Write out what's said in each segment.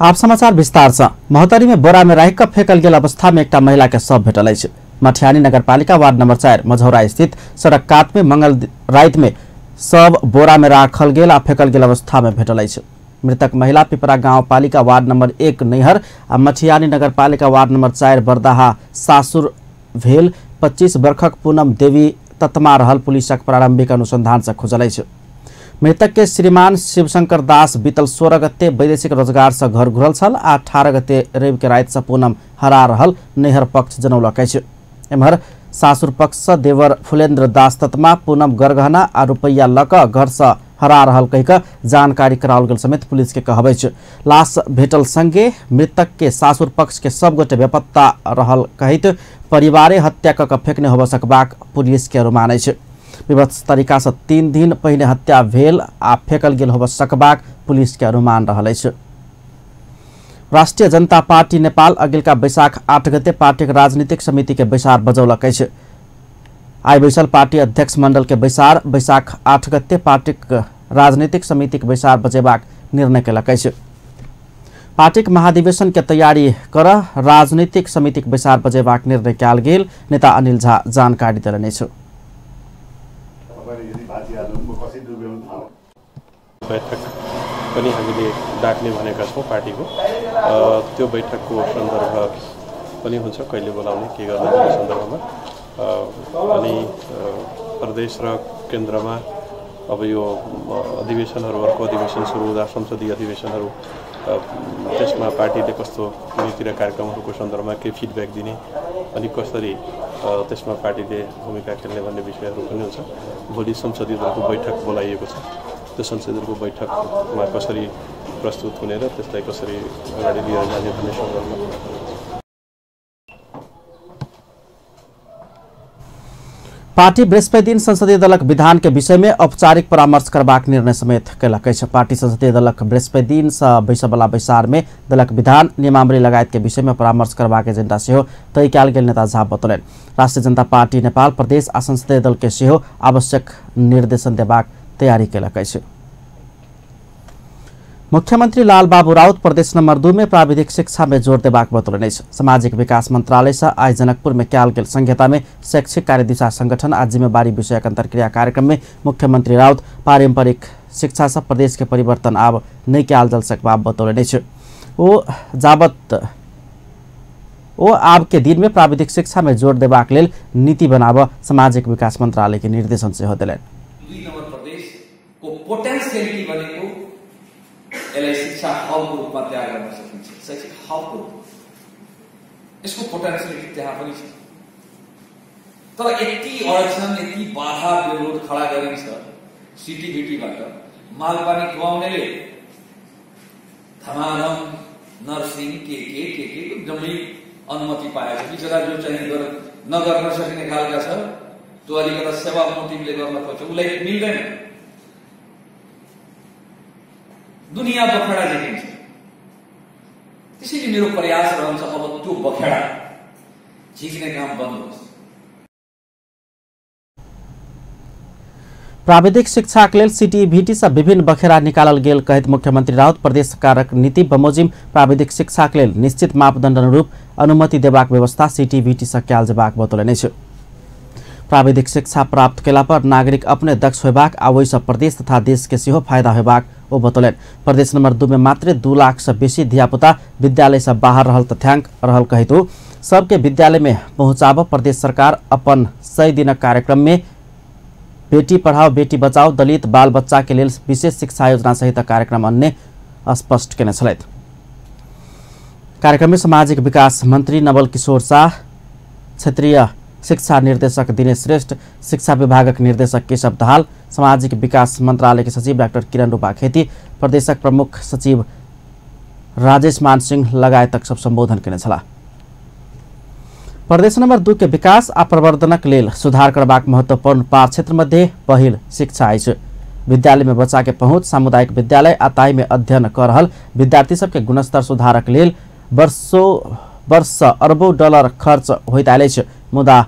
आप समाचार विस्तार से। महोत्तरी में बोरा में राखि फेकल गेल अवस्था में एकटा महिला के शव भेटल अछि। मठियानी नगरपालिका वार्ड नंबर 4 मझौरा स्थित सड़क कात में मंगल राति में शव बोरा में राखल गेल आ फेकल गेल अवस्था में भेटल अछि। मृतक महिला पिपरा गांवपालिका वार्ड नंबर 1 नैहर आ मठियानी नगरपालिका वार्ड नंबर 4 बरदाहा सासुर भेल 25 वर्षक पूनम देवी ततमा रहल पुलिसक प्रारंभिक अनुसंधान से खुजल अछि। मृतक के श्रीमान शिवशंकर दास बीतल 16 गते वैदेशिक रोजगार से घर घुरल छल आ 18 गते रवि के राति से पूनम हरा रहल नैहर पक्ष जनौलक अछि। एम्हर सासुर पक्ष से देवर फुलेन्द्र दास ततमा पूनम गरगहना आ रुपैया लऽ कऽ घर से हरा रहल कहि कऽ जानकारी कराओल गेल समेत पुलिस के कहब अछि। लाश भेटल संगे मृतक के सासुर पक्ष के सब गोटे बेपत्ता रहल कहैत परिवारे हत्या कऽ कऽ फेकने होबऽ सकबाक पुलिस के अनुमान अछि। विभत्स तरीका से 3 दिन पहिने हत्या भेल आ फेकल गेल होबऽ सकबाक पुलिस के अनुमान रहल अछि। राष्ट्रिय जनता पार्टी नेपाल अगिलका बैशाख 8 गते पार्टीक राजनीतिक समिति के बैसार बजौलक अछि। आइ बैसल पार्टी अध्यक्ष मंडल के बैसार बैशाख 8 गते पार्टीक राजनीतिक समिति के बैसार बजेबाक निर्णय केलक अछि। पार्टीक महाधिवेशन के तैयारी कर राजनीतिक समिति के बैसार बजेबाक निर्णय कयल गेल नेता अनिल झा जानकारी देलनि अछि। बैठक पनि हामीले डाक्ने भनेका छौँ पार्टीको। त्यो बैठकको सन्दर्भ पनि हुन्छ, कहिले बोलाउने के गर्ने भन्ने सन्दर्भमा। अनि प्रदेश र केन्द्रमा अब यो अधिवेशनहरू, अर्को अधिवेशन सुरु हुँदा संसदीय अधिवेशनहरू, त्यसमा पार्टीले कस्तो नीति र कार्यक्रमहरूको सन्दर्भमा के फिडब्याक दिने अनि कसरी त्यसमा पार्टीले भूमिका खेल्ने भन्ने विषयहरू पनि हुन्छ। भोलि संसदीय दलको बैठक बोलाइएको छ, त्यो संसदीय दलको बैठकमा कसरी प्रस्तुत हुने र त्यसलाई कसरी अगाडि लिएर जाने भन्ने सन्दर्भमा। पार्टी बृहस्पति दिन संसदीय दलक विधान के विषय में औपचारिक परामर्श करबाक निर्णय समेत कयलक अछि। पार्टी संसदीय दलक बृहस्पति दिन से बैसबला बैसार में दलक विधान नियमावली लगायत के विषय में परामर्श करबाक एजेंडा सेहो तय कयल गेल नेता झा बतौलनि। राष्ट्रिय जनता पार्टी नेपाल प्रदेश आ संसदीय दल के सेहो आवश्यक निर्देशन देबाक तैयारी कयलक अछि। मुख्यमंत्री लालबाबू राउत प्रदेश नंबर 2 में प्राविधिक शिक्षा में जोर देबाक बतौलनि अछि। सामाजिक विकास मंत्रालय से आइ जनकपुर में कयल गेल संहिता में शैक्षिक कार्यदिशा संगठन आ जिम्मेवारी विषयक अंतर्क्रिया कार्यक्रम में मुख्यमंत्री राउत पारंपरिक शिक्षा से प्रदेश के परिवर्तन आब नहि कयल जा सकबाक बतौलनि अछि। ओ आब के दिन में प्राविधिक शिक्षा में जोर देबाक लेल नीति बनाबऽ सामाजिक विकास मंत्रालय के निर्देशन सेहो देलनि। 2 नम्बर प्रदेशको पोटेन्सियलिटी भनेको यसलाई शिक्षा हबको रूपमा तयार गर्न सकिन्छ। शैक्षिक हबको रूपमा यसको पोटेन्सियलिटी त्यहाँ पनि छ, तर यति अडचन यति बाधा विरोध खडा गरिन्छ सिटिभिटीबाट। मालपानी खुवाउनेले धमाधम नर्सिङ के के के के जम्मै अनुमति पाएछ। बिचरा जो चाहिँ नगर्न सकिने खालका छ, त्यो अलिकति सेवा मोटिभले गर्न खोज्छ, उसलाई मिल्दैन। दुनियाँ बखेडा देखिन्छ। त्यसैले मेरो प्रयास रहन्छ अब त्यो बखेडा झिक्ने काम बन्द होस्। प्राविधिक शिक्षाक लेल सीटीईभीटी से विभिन्न बखेरा निकालल गेल कहैत मुख्यमंत्री राउत प्रदेश सरकारक नीति बमोजिम प्राविधिक शिक्षाक लेल निश्चित मापदण्ड अनुरूप अनुमति देबाक व्यवस्था सीटीईभीटी से कयल जेबाक बतौलनि अछि। प्राविधिक शिक्षा प्राप्त कयला पर नागरिक अपने दक्ष होयबाक आ ओहिसँ प्रदेश तथा देश के सेहो फायदा होयबाक ओ बतौलनि। प्रदेश नंबर 2 में मात्र 2 लाख से बेसी धियापुता विद्यालय से बाहर रहल तथ्यांक रहल कहैत ओ सबके विद्यालय में पहुँचाबऽ प्रदेश सरकार अपन 100 दिनक कार्यक्रम में बेटी पढ़ाओ बेटी बचाओ दलित बाल बच्चा के लेल विशेष शिक्षा योजना सहित कार्यक्रम अन्य स्पष्ट केने छलथि। कार्यक्रम में सामाजिक विकास मंत्री नवल किशोर शाह, क्षेत्रीय शिक्षा निर्देशक दिनेश श्रेष्ठ, शिक्षा विभागक निर्देशक केशव दाहाल, सामाजिक विकास मंत्रालय के सचिव डाक्टर किरण रूपा खेती, प्रदेशक प्रमुख सचिव राजेश मान सिंह लगायतक सब संबोधन केने छलाह। प्रदेश नंबर 2 के विकास आ प्रवर्धनक लेल सुधार करबाक महत्वपूर्ण 5 क्षेत्र मध्ये पहिल शिक्षा अछि। विद्यालय में बच्चा के पहुंच, सामुदायिक विद्यालय आ ताहि में अध्ययन कर रहल विद्यार्थी सबके गुणस्तर सुधारक लेल वर्ष अरबों डॉलर खर्च होइत आयल अछि। मुदा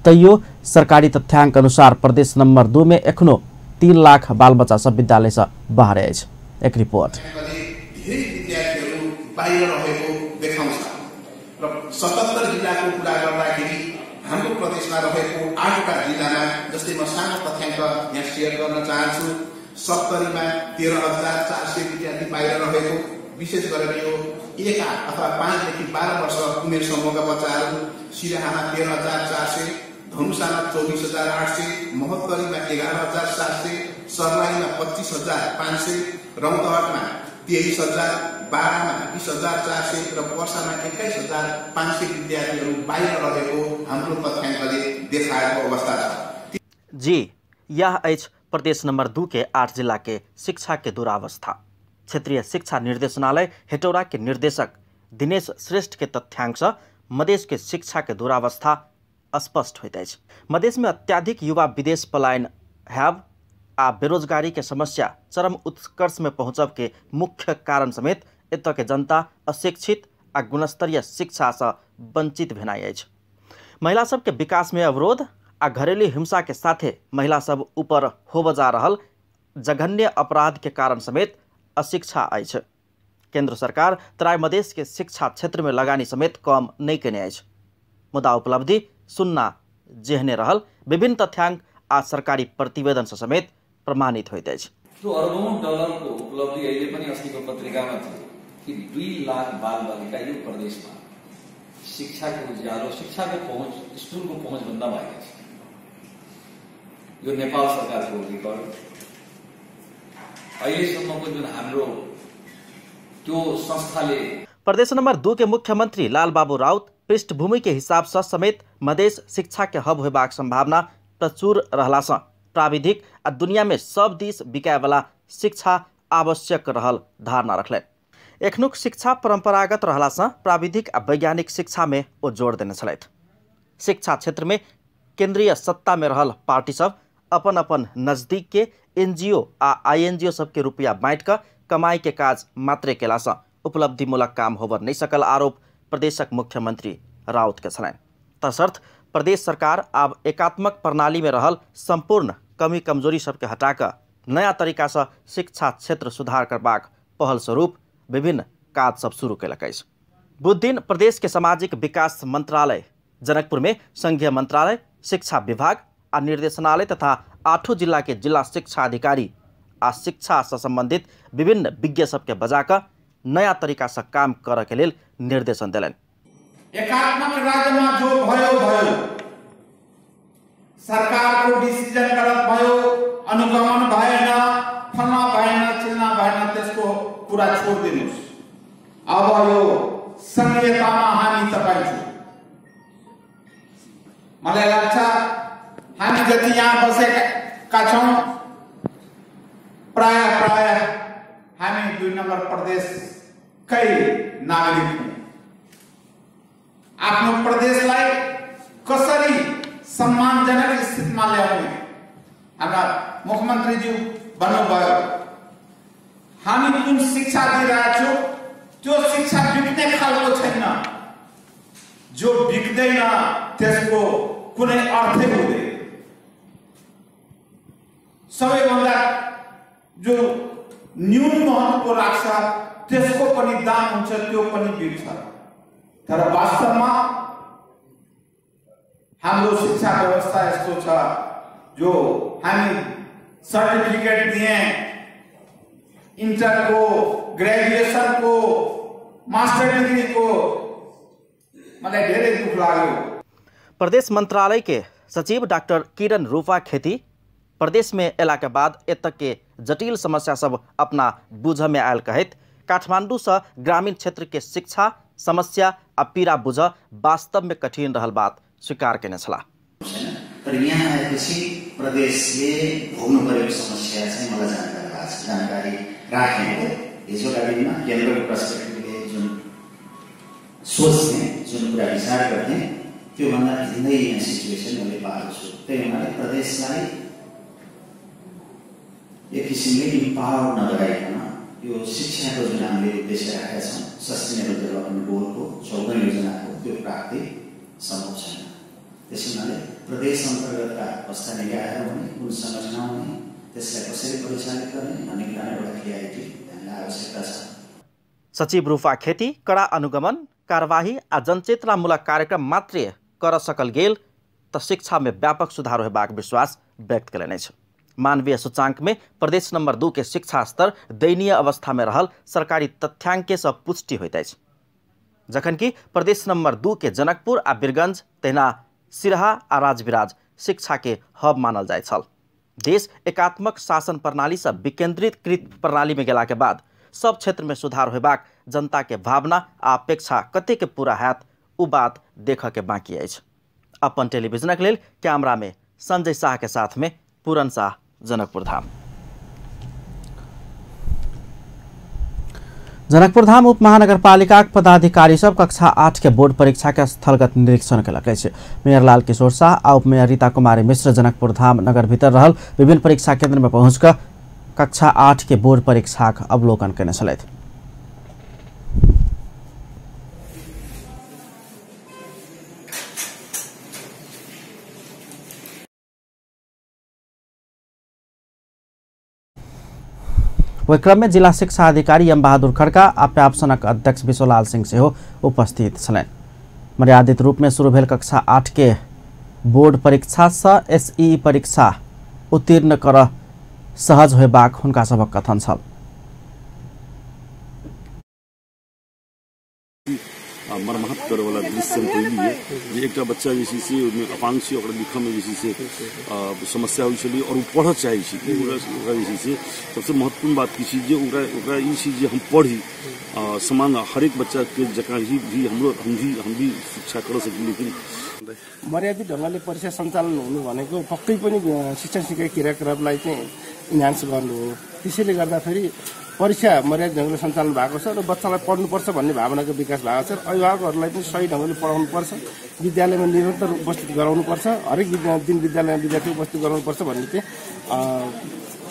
तैयो सरकारी तथ्यांक अनुसार प्रदेश नंबर 2 में एखनो 3 लाख बाल बच्चा सब विद्यालय से बाहर अछि। एक रिपोर्ट। धेरै विद्यार्थीहरू बाहिर रहेको देखाउँछ। र 77 जिल्लाको कुरा गर्दाखेरि हाम्रो प्रदेशमा रहेको 8वटा जिल्लामा, जस्तै म सानो तथ्याङ्क यहाँ सेयर गर्न चाहन्छु, सप्तरीमा 13,400 विद्यार्थी बाहिर रहेको, विशेष गरेर यो 1 अथवा 5 देखि 12 वर्ष उमेर समूहका बच्चाहरू, सिराहामा 13,400, धनुषामा 24,800, महोत्तरीमा 11,700, सर्लाहीमा 25,500, रौतहटमा 23,000, बारामा 20,400 र पर्सामा 21,500 विद्यार्थीहरू बाहिर रहेको हाम्रो तथ्याङ्कले देखाएको अवस्था छ। जी, यह अछि प्रदेश नंबर 2 के 8 जिला के शिक्षा के दुरावस्था। क्षेत्रीय शिक्षा निर्देशनालय हेटौरा के निर्देशक दिनेश श्रेष्ठ के तथ्यांक से मधेश के शिक्षा के दुरावस्था स्पष्ट होइत अछि। मधेश में अत्याधिक युवा विदेश पलायन हैब आ बेरोजगारी के समस्या चरम उत्कर्ष में पहुँचब के मुख्य कारण समेत एतय के जनता अशिक्षित आ गुणस्तरीय शिक्षा से वंचित भेनाइ अछि। महिला सबके विकास में अवरोध आ घरेलू हिंसा के साथे महिला सब ऊपर होब जा रहल जघन्य अपराध के कारण समेत अशिक्षा अछि। केंद्र सरकार तराई मधेश के शिक्षा क्षेत्र में लगानी समेत कम नहीं केने अछि, मुदा उपलब्धि सुन्ना जेहने रहल विभिन्न तथ्यांक आ सरकारी प्रतिवेदन से समेत प्रमाणित होइत अछि। त्यो अरबौं डलरको उपलब्धि अहिले पनि अस्तिको पत्रिकामा थियो कि 2 लाख बालबालिका यो प्रदेशमा शिक्षाको उज्यालो, शिक्षाको पहुँच, स्कुलको पहुँचभन्दा बाहिर छ। यो नेपाल सरकारको रिकर्ड। अहिलेसम्मको जुन हाम्रो त्यो संस्थाले प्रदेश नंबर 2 के मुख्यमंत्री लालबाबू राउत पृष्ठभूमि के हिसाब से समेत मधेश शिक्षा के हब होबाक संभावना प्रचुर रहला से प्राविधिक आ दुनिया में सब दिस बिकाय वाला शिक्षा आवश्यक रहल धारणा रखलनि। एखनुक शिक्षा परंपरागत रहला से प्राविधिक आ वैज्ञानिक शिक्षा में ओ जोर देने छलथि। शिक्षा क्षेत्र में केंद्रीय सत्ता में रहल पार्टी सब अपन अपन नजदीक के एनजीओ आ आईएनजीओ सबके रुपया बाँटि कऽ कमाई के काज मात्रे केला से उपलब्धिमूलक काम होबर नहीं सकल आरोप प्रदेशक मुख्यमंत्री राउत के छलनि। तसर्थ प्रदेश सरकार आब एकात्मक प्रणाली में रहल संपूर्ण कमी कमजोरी सबके हटाकऽ नया तरीका से शिक्षा क्षेत्र सुधार करबाक पहल स्वरूप विभिन्न काज सब शुरू केलक अछि। बुधदिन प्रदेश के सामाजिक विकास मंत्रालय जनकपुर में संघीय मंत्रालय, शिक्षा विभाग आ निर्देशनालय तथा 8 जिला के जिला शिक्षा अधिकारी आ शिक्षा से संबंधित विभिन्न विज्ञ सबके बजाकऽ नया तरीका से काम करऽ के लेल निर्देशन देलनि। एकात्मक राज्यमा जो भयो भयो, सरकारको डिसिजन गलत भयो, अनुगमन भएन, फल्ना भएन, चिल्ना भएन, त्यसको कुरा छोडिदिनुस्। अब यो संघीयतामा हामी तपाईँ छौँ। मलाई लाग्छ हामी जति यहाँ बसेका छौँ प्राय प्राय हामी 2 नम्बर प्रदेशकै नागरिक हौँ। आफ्नो प्रदेशलाई कसरी सम्मानजनक स्थितिमा ल्याउने, हाम्रा मुख्यमन्त्रीज्यू भन्नुभयो हामी जुन शिक्षा दिइरहेको छौँ त्यो शिक्षा बिक्ने खालको छैन। जो बिक्दैन त्यसको कुनै अर्थै हुँदैन। सबैभन्दा जो न्यून महत्त्व राख्छ त्यसको पनि दाम हुन्छ, त्यो पनि बिक्छ। तर वास्तवमा हाम्रो शिक्षा व्यवस्था यस्तो छ, जो हामी सर्टिफिकेट दिए इन्टरको, ग्रेजुएसनको, मास्टर डिग्रीको, मलाई धेरै दुःख लाग्यो। प्रदेश मंत्रालय के सचिव डॉक्टर किरण रूपा खेती प्रदेश में अयला के बाद एतय के जटिल समस्या सब अपना बुझ में आयल कहैत काठमांडू से ग्रामीण क्षेत्र के शिक्षा समस्या आ पीड़ा बुझ वास्तव में कठिन रहल बात स्वीकार केने छलाह। तर यहाँ आएपछि प्रदेशले भोग्नु परेको समस्या चाहिँ मलाई जानकारी भएको छ, जानकारी राखेँ। हिजोका दिनमा केन्द्रको पर्सपेक्टिभले जुन सोच्थेँ, जुन कुरा विचार गर्थेँ, त्योभन्दा भिन्दै यहाँ सिचुएसन मैले पाएको छु। त्यही हुनाले प्रदेशलाई एक किसिमले इम्पावर नगराइकन यो शिक्षाको जुन हामीले उद्देश्य राखेका छौँ सस्टेनेबल डेभलपमेन्ट गोलको 14 योजनाको, त्यो प्राप्ति सम्भव छैन। त्यसो हुनाले प्रदेश अन्तर्गतका कस्ता निकायहरू हुने, कुन संरचना हुने, त्यसलाई कसरी परिचालित गर्ने भन्ने कुरामा एउटा क्लियरिटी हामीलाई आवश्यकता छ। सचिव रूपा खेती कड़ा अनुगमन कार्यवाही आ जनचेतनामूलक कार्यक्रम मात्रे कर सकल गेल त शिक्षा में व्यापक सुधार होबाक विश्वास व्यक्त कयलनि अछि। मानवीय सूचांक में प्रदेश नंबर 2 के शिक्षा स्तर दयनीय अवस्था में रहल सरकारी तथ्यांक से पुष्टि होइत अछि, जखनकि प्रदेश नंबर 2 के जनकपुर आ वीरगंज तहिना सिरहा आ राजविराज शिक्षा के हब मानल जाइत छल। देश एकात्मक शासन प्रणाली से विकेंद्रीकृत प्रणाली में गेला के बाद सब क्षेत्र में सुधार होबाक जनता के भावना आ अपेक्षा कतेक पूरा हैत उ बात देखऽ के बाकी अछि। अपन टेलीविजनक लेल कैमरा में संजय शाह के साथ में पूरन शाह, जनकपुर धाम। जनकपुर धाम उप महानगरपालिकाक पदाधिकारी सब कक्षा 8 के बोर्ड परीक्षा के स्थलगत निरीक्षण केलक अछि। मेयर लाल किशोर शाह आ उपमेयर रीता कुमारी मिश्र जनकपुर धाम नगर भीतर रहल विभिन्न परीक्षा केंद्र में पहुँच कऽ कक्षा 8 के बोर्ड परीक्षाक अवलोकन केने छलथि। ओहि क्रम में जिला शिक्षा अधिकारी यम बहादुर खड़का आ प्यापसनक अध्यक्ष विश्वलाल सिंह सेहो उपस्थित छलनि। मर्यादित रूप में शुरू भेल कक्षा 8 के बोर्ड परीक्षा सँ एसईई परीक्षा उत्तीर्ण कर सहज होयबाक हुनका सभक कथन छल। मरम्मत करे वाला दृश्य हम पढ़लियै जे एकटा बच्चा जे छै से ओहिमे अपांग छै, ओकरा लिखऽमे जे छै से समस्या होइ छलै और ओ पढ़ऽ चाहै छै। ओकरा जे छै से सबसे महत्वपूर्ण बात की छै जे ओकरा ई छै जे हम पढ़ी समान हरेक बच्चा के जकाँ ही भी हम भी शिक्षा कर सकी। लेकिन मर्यादित ढङ्गले परीक्षा सञ्चालन हुनु भनेको पक्कै पनि शिक्षा सिकाइ क्रियाकलापलाई चाहिँ इन्हान्स गर्नु हो। त्यसैले गर्दाखेरि परीक्षा मर्यादित ढङ्गले सञ्चालन भएको छ र बच्चालाई पढ्नुपर्छ भन्ने भावनाको विकास भएको छ। अभिभावकहरूलाई पनि सही ढङ्गले पढाउनुपर्छ, विद्यालयमा निरन्तर उपस्थित गराउनुपर्छ, हरेक दिन विद्यालयमा विद्यार्थी उपस्थित गराउनुपर्छ भन्ने चाहिँ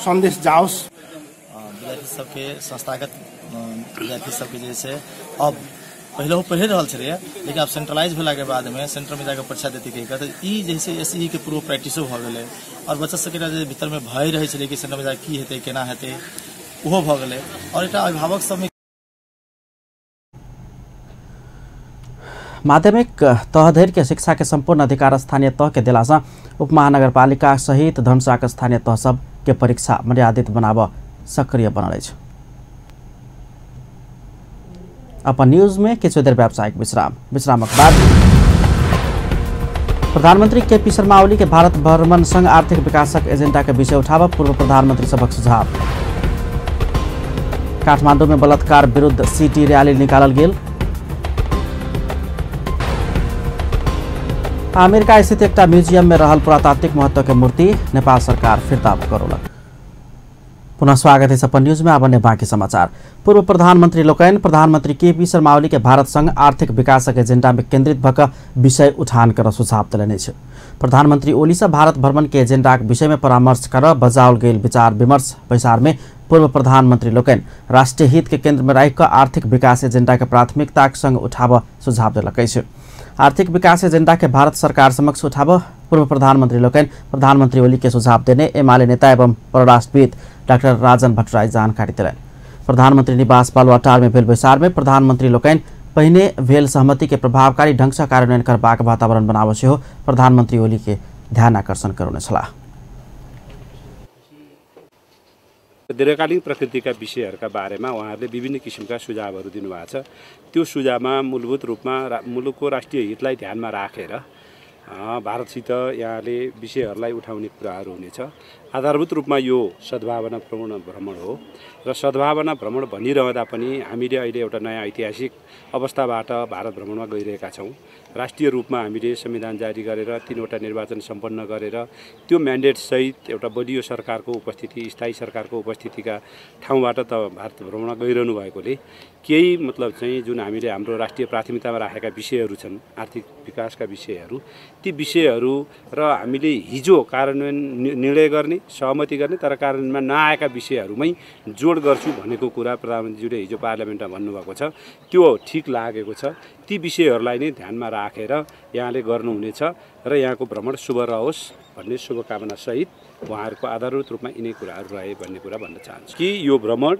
सन्देश जाओस्। विद्यार्थी सबके संस्थागत विद्यार्थी सबके जे छै अब पहले पढ़ि रहल छलैए, लेकिन आब सेंट्रलाइज भेलाके बादमे सेंटरमे जाकऽ परीक्षा देतै कहि तऽ ई जे छै एसईई के पूर्व प्रैक्टिसो भऽ गेलै और बच्चा सबके जे भीतरमे भय रहै छलै कि सेंटरमे जाकऽ की हेतै केना हेतै ओहो भऽ गेलै। और एकटा अभिभावक सबमे माध्यमिक तह धरि के शिक्षा के संपूर्ण अधिकार स्थानीय तह के देलासँ उपमहानगरपालिका सहित धनुषाक स्थानीय तह सब के परीक्षा मर्यादित बनाबऽ सक्रिय बनल अछि। अपन न्यूज में किछु देर व्यावसायिक विश्राम, विश्रामक बाद प्रधानमंत्री के पी शर्मा ओली के भारत भ्रमण संग आर्थिक विकासक एजेंडा के विषय उठाबऽ पूर्व प्रधानमंत्री सभक सुझाव। काठमांडू में बलात्कार विरुद्ध सिटी रैली निकालल गेल। अमेरिका स्थित एकटा म्यूजियम में रहल पुरातात्विक महत्व के मूर्ति नेपाल सरकार फिर्ता करौलक। पुनः स्वागत है अपन न्यूज में। आब बाकी समाचार। पूर्व प्रधानमंत्री लोकनि प्रधानमंत्री के पी शर्मा ओली के भारत संग आर्थिक विकासक एजेंडा में केंद्रित भऽ विषय उठान कर सुझाव देलनि अछि। प्रधानमंत्री ओली से भारत भ्रमण के एजेंडाक विषय में परामर्श कर बजाओल गेल विचार विमर्श बैसार में पूर्व प्रधानमंत्री लोकनि राष्ट्रीय हित के केंद्र में राखि कऽ आर्थिक विकास एजेंडा के प्राथमिकताक संग उठाबऽ सुझाव देलक अछि। आर्थिक विकास एजेंडा के भारत सरकार समक्ष उठाबऽ पूर्व प्रधानमंत्री लोकनि प्रधानमंत्री ओली के सुझाव देने एमाले नेता एवं परराष्ट्रविद डाक्टर राजन भट्टराई जानकारी देलनि। प्रधानमंत्री निवास बालुवाटार में भेल बैसार में प्रधानमंत्री लोकनि पहिने भेल सहमति के प्रभावकारी ढंग से कार्यान्वयन करबाक वातावरण बनाबऽ सेहो प्रधानमंत्री ओली के ध्यान आकर्षण करौने छलाह। दीर्घकालीन प्रकृतिका विषयहरूका बारेमा उहाँहरूले विभिन्न किसिमका सुझावहरू दिनुभएको छ। त्यो सुझावमा मूलभूत रूपमा मुलुकको राष्ट्रिय हितलाई ध्यानमा राखेर भारतसित यहाँले विषयहरूलाई उठाउने कुराहरू हुनेछ। आधारभूत रूपमा यो सद्भावनापूर्ण भ्रमण हो र सद्भावना भ्रमण भनिरहँदा पनि हामीले अहिले एउटा नयाँ ऐतिहासिक अवस्थाबाट भारत भ्रमणमा गइरहेका छौँ। राष्ट्रिय रूपमा हामीले संविधान जारी गरेर 3वटा निर्वाचन सम्पन्न गरेर त्यो म्यान्डेटसहित एउटा बलियो सरकारको उपस्थिति, स्थायी सरकारको उपस्थितिका ठाउँबाट त भारत भ्रमणमा गइरहनु भएकोले केही मतलब चाहिँ जुन हामीले हाम्रो राष्ट्रिय प्राथमिकतामा राखेका विषयहरू छन्, आर्थिक विकासका विषयहरू, ती विषयहरू र हामीले हिजो कार्यान्वयन निर्णय गर्ने, सहमति गर्ने तर कार्यान्वयनमा नआएका विषयहरूमै जोड गर्छु भनेको कुरा प्रधानमन्त्रीज्यूले हिजो पार्लियामेन्टमा भन्नुभएको छ। त्यो ठिक लागेको छ। ती विषयहरूलाई नै ध्यानमा राखेर यहाँले गर्नुहुनेछ र यहाँको भ्रमण शुभ रहोस् भन्ने शुभकामनासहित उहाँहरूको आधारभूत रूपमा यिनै कुराहरू रहे भन्ने कुरा भन्न चाहन्छु कि यो भ्रमण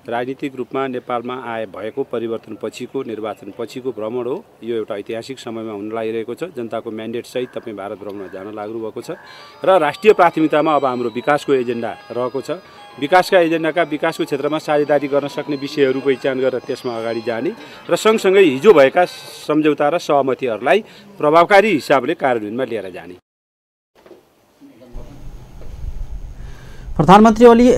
राजनीतिक रूपमा नेपालमा आए भएको परिवर्तन पछिको निर्वाचन पछिको भ्रमण हो। यो एउटा ऐतिहासिक समयमा हुन लागिरहेको छ। जनताको म्यान्डेट सहित तपाईँ भारत भ्रमणमा जान लाग्नु भएको छ र राष्ट्रिय प्राथमिकतामा अब हाम्रो विकासको एजेन्डा रहेको छ। विकासका एजेन्डाका विकासको क्षेत्रमा साझेदारी गर्न सक्ने विषयहरू पहिचान गरेर त्यसमा अगाडि जाने र सँगसँगै हिजो भएका सम्झौता र सहमतिहरूलाई प्रभावकारी हिसाबले कार्यान्वयनमा लिएर जाने। प्रधानमन्त्री ओली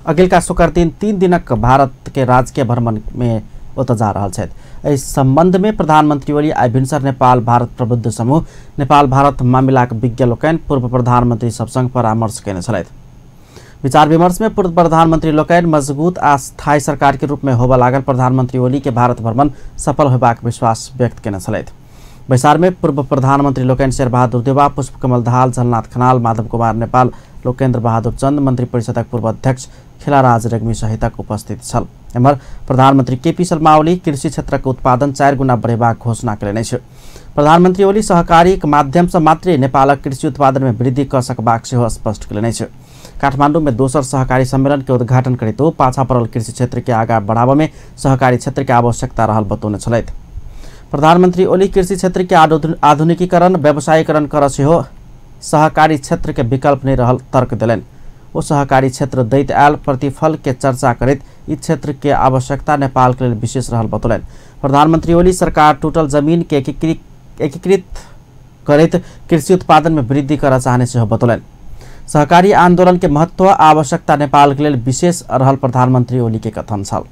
अगिलका शुक्र दिन 3 दिनक भारत के राजकीय भ्रमण में ओतऽ जा रहल छथि। एहि संबंध में प्रधानमंत्री ओली आइ भिनसर नेपाल भारत प्रबुद्ध समूह नेपाल भारत मामिलाक विज्ञ लोकनि पूर्व प्रधानमंत्री सब संग परामर्श कयने छलथि। विचार विमर्श में पूर्व प्रधानमंत्री लोकनि मजबूत आ स्थायी सरकार के रूप में होबय लागल प्रधानमंत्री ओली के भारत भ्रमण सफल होबाक विश्वास व्यक्त कयने छलथि। बैसार में पूर्व प्रधानमंत्री लोकनि शेरबहादुर देउवा, पुष्पकमल दाहाल, झलनाथ खनाल, माधव कुमार नेपाल, लोकेन्द्र बहादुर चन्द, मंत्री परिषदक पूर्व अध्यक्ष खिलाराज रेग्मी सहितक उपस्थित छल। एम्हर प्रधानमंत्री केपी शर्मा ओली कृषि क्षेत्रक उत्पादन 4 गुना बढ़ेबाक घोषणा कयलनि अछि। प्रधानमंत्री ओली सहकारीक माध्यम सँ मात्रे नेपालक कृषि उत्पादन में वृद्धि कऽ सकबाक सेहो स्पष्ट कयलनि अछि। काठमांडू में दोसर सहकारी सम्मेलन के उद्घाटन करैत ओ पाछा पड़ल कृषि क्षेत्र के आगाँ बढ़ाबय में सहकारी क्षेत्र के आवश्यकता रहल बतौने छलथि। प्रधानमंत्री ओली कृषि क्षेत्र के आधुनिकीकरण व्यवसायीकरण कर सेहो सहकारी क्षेत्र के विकल्प नहीं रहल तर्क देलनि। ओ सहकारी क्षेत्र दैत आयल प्रतिफल के चर्चा करैत ई क्षेत्र के आवश्यकता नेपाल के लेल विशेष रहल बतौलनि। प्रधानमंत्री ओली सरकार टूटल जमीन के एकीकृत करैत कृषि उत्पादन में वृद्धि करऽ चाहने सेहो बतौलनि। सहकारी आंदोलन के महत्व आवश्यकता नेपाल के लेल विशेष रहल प्रधानमंत्री ओली के कथन छल।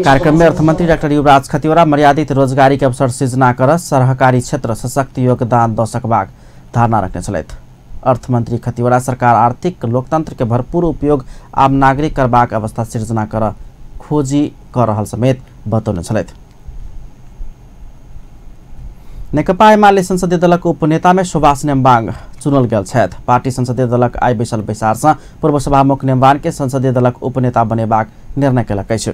कार्यक्रम में अर्थमंत्री डाक्टर युवराज खतिवड़ा मर्यादित रोजगारी के अवसर सृजना कर सहकारी क्षेत्र सशक्त योगदान दऽ सकबाक धारणा रखने छलथि। अर्थमंत्री खतिवड़ा सरकार आर्थिक लोकतंत्र के भरपूर उपयोग आम नागरिक करबाक अवस्था सृजना कर खोजी कर रहल समेत बतौने छलथि। नेकपा एमाले संसदीय दलक उपनेता में सुभाष नेम्बाङ चुनल गेल छथि। पार्टी संसदीय दलक आइ बैसल बैसार सँ पूर्व सभामुख नेम्बाङ के संसदीय दलक उपनेता बनेबाक निर्णय कयलक अछि।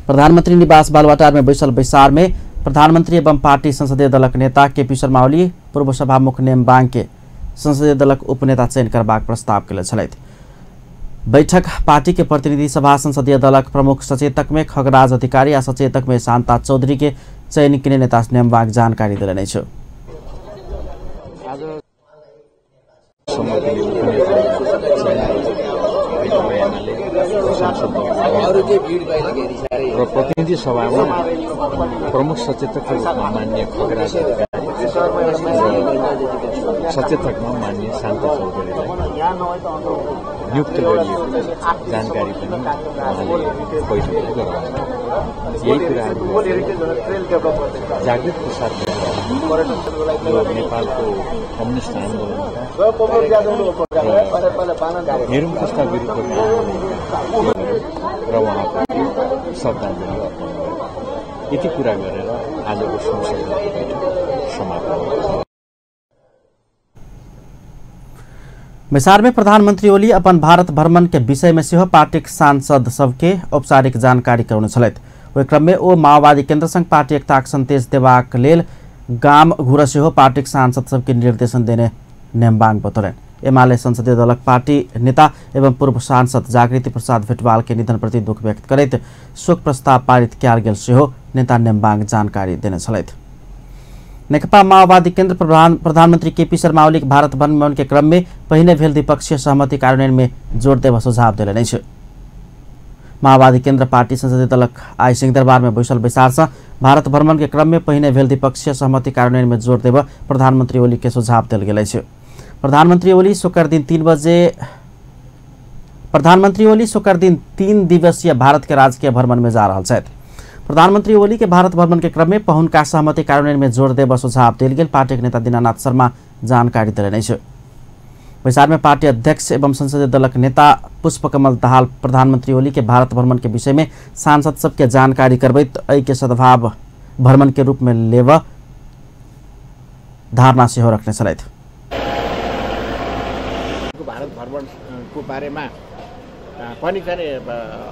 प्रधानमंत्री निवास बालुवाटार में बैसल बैसार में प्रधानमंत्री एवं पार्टी संसदीय दलक नेता केपी शर्मा ओली पूर्व सभामुख नेम्बाङ के संसदीय दलक उपनेता चयन करबाक प्रस्ताव कयने छलथि। बैठक पार्टी के प्रतिनिधि सभा संसदीय दलक प्रमुख सचेतक में खगराज अधिकारी आ सचेतक में शान्ता चौधरी के चयन केने नेता नेम्बाङ जानकारी देलनि अछि। र प्रतिनिधि सभामा प्रमुख सचेतकका रूपमा मान्य खगराज अधिकारी र सचेतकमा मान्य शान्ता चौधरीलाई नियुक्त गरिएको जानकारी पनि उहाँले बैठकले गराउनु। यही कुराहरू जागृत प्रसाद यो नेपालको कम्युनिस्ट आन्दोलनका र निरङ्कुशता विरुद्धको आन्दोलन र उहाँप्रति श्रद्धाञ्जली अर्पण गर्यो। यति कुरा गरेर आजको संसदको बैठक समाप्त भयो। बैसार में प्रधानमंत्री ओली अपन भारत भ्रमण के विषय में सेहो पार्टीक सांसद सबके औपचारिक जानकारी करौने छलथि। ओहि क्रम में ओ माओवादी केंद्र संग पार्टी एकताक संदेश देबाक लेल गाम घुर सेहो पार्टीक सांसद सबके निर्देशन देने नेम्बाङ बतौलनि। एमाले संसदीय दलक पार्टी नेता एवं पूर्व सांसद जागृति प्रसाद भेटवाल के निधन प्रति दुख व्यक्त करैत शोक प्रस्ताव पारित कयल गेल सेहो नेता नेम्बाङ जानकारी देने छलथि। नेकपा माओवादी केंद्र प्रधानमंत्री केपी शर्मा ओली भारत भ्रमण के क्रम में पहिने भेल द्विपक्षीय सहमति कार्यान्वयन में जोड़ देब सुझाव देलनि अछि। माओवादी केंद्र पार्टी संसदीय दलक आइ सिंहदरबार में बैसल बैसार सँ भारत भ्रमण के क्रम में पहिने भेल द्विपक्षीय सहमति कार्यान्वयन में जोड़ देब प्रधानमंत्री ओली के सुझाव देल गेल अछि। प्रधानमंत्री ओली शुक्र दिन 3 बजे प्रधानमंत्री ओली शुक्र दिन 3 दिवसीय भारत के राजकीय भ्रमण में जा रहल छथि। प्रधानमंत्री ओली के भारत भ्रमण के क्रम में पहुनका सहमति कार्यान्वयन में जोड़ देब सुझाव देल गेल पार्टी के नेता दीनानाथ शर्मा जानकारी देलनि अछि। बैसार में पार्टी अध्यक्ष एवं संसदीय दलक नेता पुष्पकमल दाहाल प्रधानमंत्री ओली के भारत भ्रमण के विषय में सांसद सबके जानकारी करबैत एहि के सद्भाव भ्रमण के रूप में लेब धारणा सेहो रखने छलथि। भारत भ्रमण को बारेमा पनि चाहिँ